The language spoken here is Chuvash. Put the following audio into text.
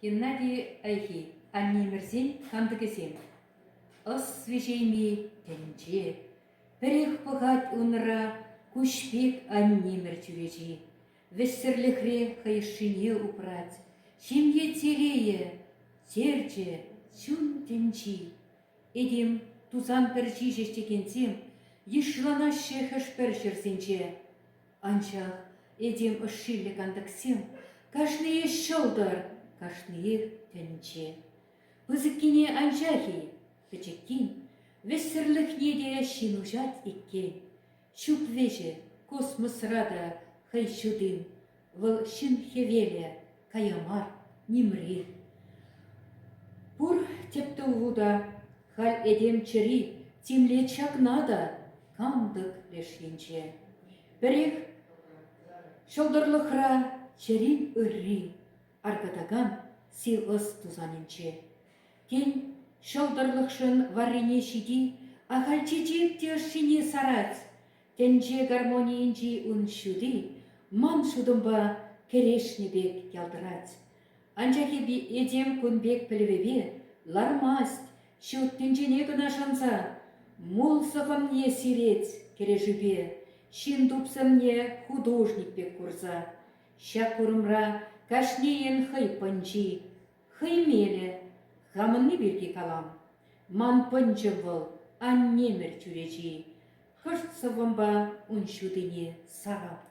Геннадий Айхи Аннемӗрсен кантӑкӗсем. Ӑс виҫейми тӗнче. Пӗрех пӑхать унра куҫ пек аннемӗр чӳречи. Вӗҫсӗрлӗхре хӑй ӑшшине упрать. Ҫемье телейӗ, терчӗ, чун тӗнчи. Этем тусан пӗрчи ҫеҫ текенсем йышланаҫҫӗ хӑш-пӗр ҫӗрсенче. Анчах этем ӑшшиллӗ кантӑксем кашниех ҫӑлтӑр, кашниех тӗнче. Пысӑккине анчах-и, пӗчӗккин, вӗҫсӗрлӗхне те ҫын уҫать иккен. Ҫук вӗҫӗ космосра та хӑй ҫутин, вӑл ҫын хӗвелӗ, кая мар, нимри. Пур тӗп туллу та, халь этем чӗри тимлет ҫакна та кантӑк леш енче. Пӗрех ҫӑлтӑрлӑхра чӗрин ырри аркатакан сив ӑс тусанӗнче. Тен, ҫӑлтӑрлӑхшӑн варрине ҫити ахаль чечек те ӑшшине сарать, тӗнче гармонийӗнчи ун ҫути ман шутӑмпа кӗрешнӗ пек ялтӑрать. Анчах этем кун пек пӗлӗвӗпе лармасть, ҫут тӗнчене кӑна шанса мул сӑхӑмне сирет кӗрешӳпе, ҫын тупсӑмне художник пек курса. Ҫак курӑмра кашнийӗн хӑй пӑнчи, хӑй мелӗ, хамӑнни пирки калам. Ман пӑнчӑ вӑл, аннемӗр чӳречи, кӑшт сӑввӑмпа ун ҫутине сарап.